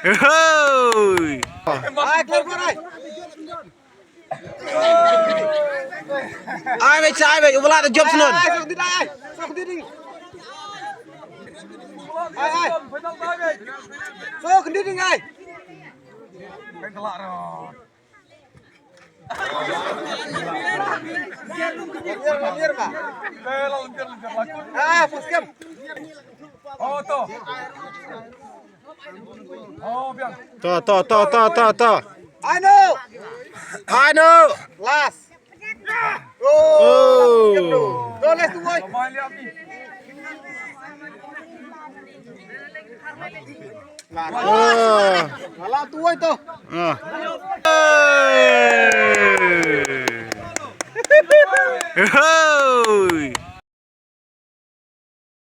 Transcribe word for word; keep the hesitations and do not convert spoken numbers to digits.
Hoi. Ai, clear for ai. Ai, wei, ai, wei, u Blad da jop shnong. Ai, ai, sok dit ai, ai. Sok dit ding. Ai, ai. Sok dit ding ai. Biar, biar, Pak. Ah, first game. Oh, to. Oh, biar. To, to, to, to, to, to. Anu. Anu. Last. Oh. Oh. Go, let's do, boy. Ah. Ngala tuwai to. Ah. Hoi.